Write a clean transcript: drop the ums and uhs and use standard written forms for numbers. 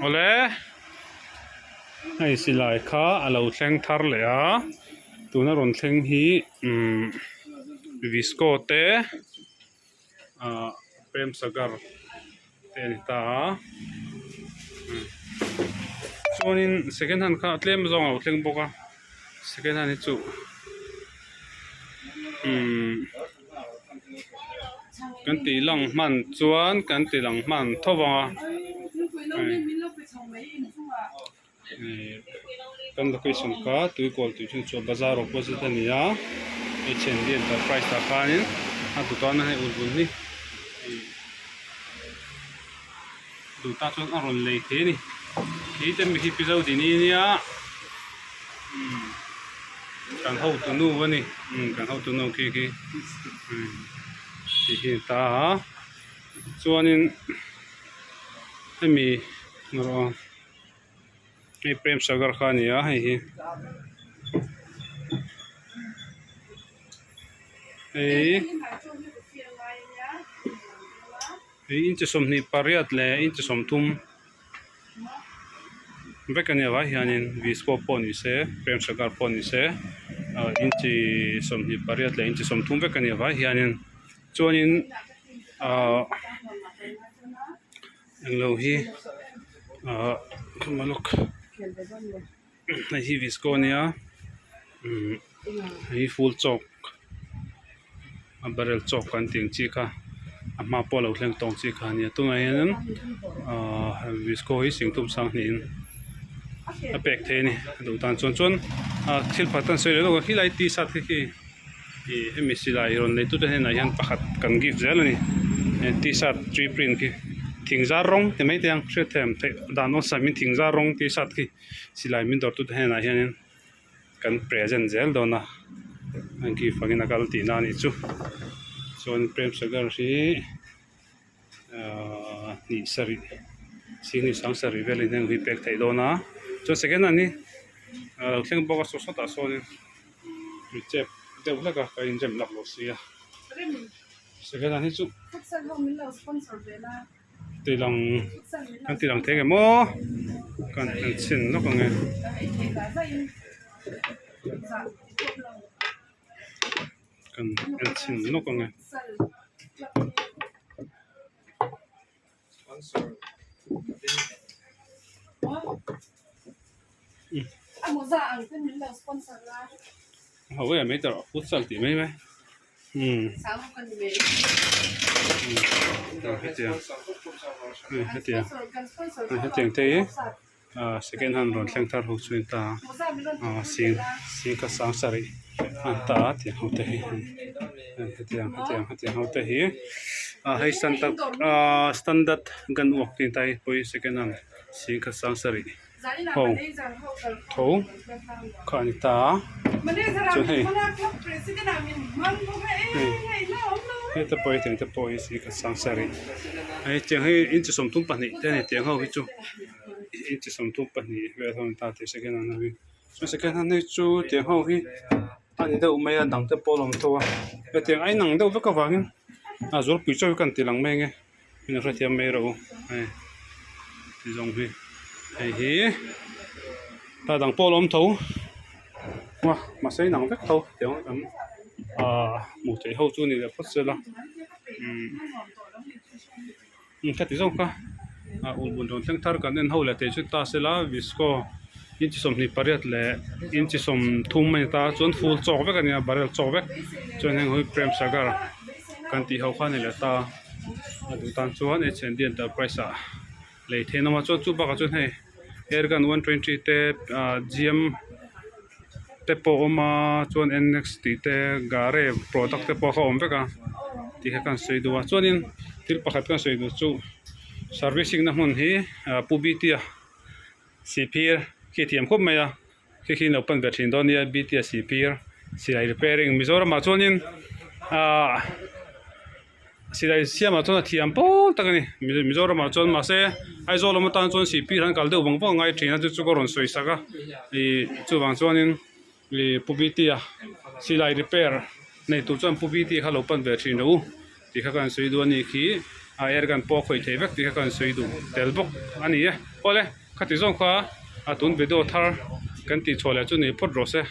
Awle hei silai kha a lo thleng thar leh a tuna rawn thleng hi umm visco te ahh prem sagar te a ni ta a chuanin second hand kha tlem zawng a lo thleng bawk a second hand hi chu umm. Kan tih lang hman chuan kan ti lang hman tho vang a kan location kha tuikawl tih chu chu bazar opposite a ni a H&D enterprise ah khanin a dukan a hei ulhbun hi duh ta chuan a rawn lei thei a ni khi te mi khi pi zo dini nia kan hotu nu a ni kan hotu nu khi khi tih hi a ni ta a chuanin hemi erawh hei prem sagar kha a ni a hei hi hei hei inchi 28 leh inchi 30. Vek a nia vai hianin visco pawh ni se prem sagar pawh ni se ah inchi 28 leh inchi 30 vek a nia vai hianin chuanin ah englo hi ah lawk hei hi visco a nia umm hei hi full chawk a barrel chawk kan tih ang chi kha a hma pawh a lo thleng tawng chi kha a nia tunah hianin ahh visco hi singthum sanghnih in a pek thei a ni a duh tan chuan chuan ah thil pakhat an sawi leh lawk a khilai t shirt khi khi ih hemi silai rawn nei tute hnenah hian pakhat kan gift zel a ni t shirt tree print khi thing zar rawng ti mai te ang hriatthiam theih dan awlsam in thing zar rawng t shirt khi silai min dawr tute hnenah hianin. Kan present zel dawn a an gift angin a kal tihna a nih chu chuan prem sagar hi ahh hnih sarih sing hnih sang sarih velin heng hi pek theih dawn a chuan second hand hi a lo thleng bawk a saw sawtah sawnin chep deuh hlek a ka inrem lak lo sia second hand hi chu. Ti lang kan ti lang thei nge maw kan han chhin lawk ang e. Kan en chhin lawk ang e. Ho e mai tawh futsal tih mai mai. Umm hetiang hetiang hetiang te hi ah second hand rawn thleng thar ho chu a ni ta a ah sing sing kha sang sarih a ni ta a tiang ho te hi hetiang hetiang hetiang ho te hi ah hei standard ah standard gun work tih a ni ta hei pawh hi second hand sing kha sang sarih. Ho tho kha a ni ta a chuan hei hei heta pawh hi tiang te pawh hi si ka sang sarih hei tiang hi inchi 32 te a ni tiang ho hi chu inchi 32 vel ho a ni ta tih second hand ho hi chuan second hand hi chu tiang ho hi a ni deuh mai a dang te pawh a awm tho a hetiang a inang deuh vek avangin a zawrpui chaw hi ka han ti lang mai ang e. In hrethiam mai rawh u hei ti zawng hi hei hi ta dang pawh a la awm tho a mahse inang vek tho tiang an ahh hmuh theih ho chu ni leh phawt sela umm khati zawng kha ah ulhbun rawn thleng thar kan en ho leh thei chu ta sela visco inchi 28 leh inchi 30 a ni ta chuan ful chawk vek a ni a barrel chawk vek chuan heng hi prem sagar kan tih ho kha a ni leh ta. A duh tan chuan H&D enterprise ah lei theih an awm a chuan chu bakah chuan hei airgun 120 te ah gm te pawh a awm a chuan nx tih te gare product te pawh kha a awm vek a tih kha ka han sawi duh a chuanin thil pakhat ka han sawi duh chu servicing na hmun hi ah pu bt-a sihphir khi a thiam khawp mai a khi khi an lo pan ve thin dawn nia bt-a sihphir silai repairing Mizoram ah chuanin ah. Silai siamah chuan a thiam pawl tak a ni Mizoramah chuan mahse Aizawl lam atan chuan sihphir an kal deuh vang vang ngai thin a chu chu ka rawn sawi sak a ih chuvang chuanin ih Pu Bta silai repair nei tur chuan Pu Bta kha lo pan ve thin rawh u tih kha ka han sawi duh a ni khi. a airgun pawh a khawih thei vek tih kha ka rawn sawi duh tel bawk a ni e. Awle khati zawng kha a tun video thar kan tih chhuah leh chu ni phawt rawh se.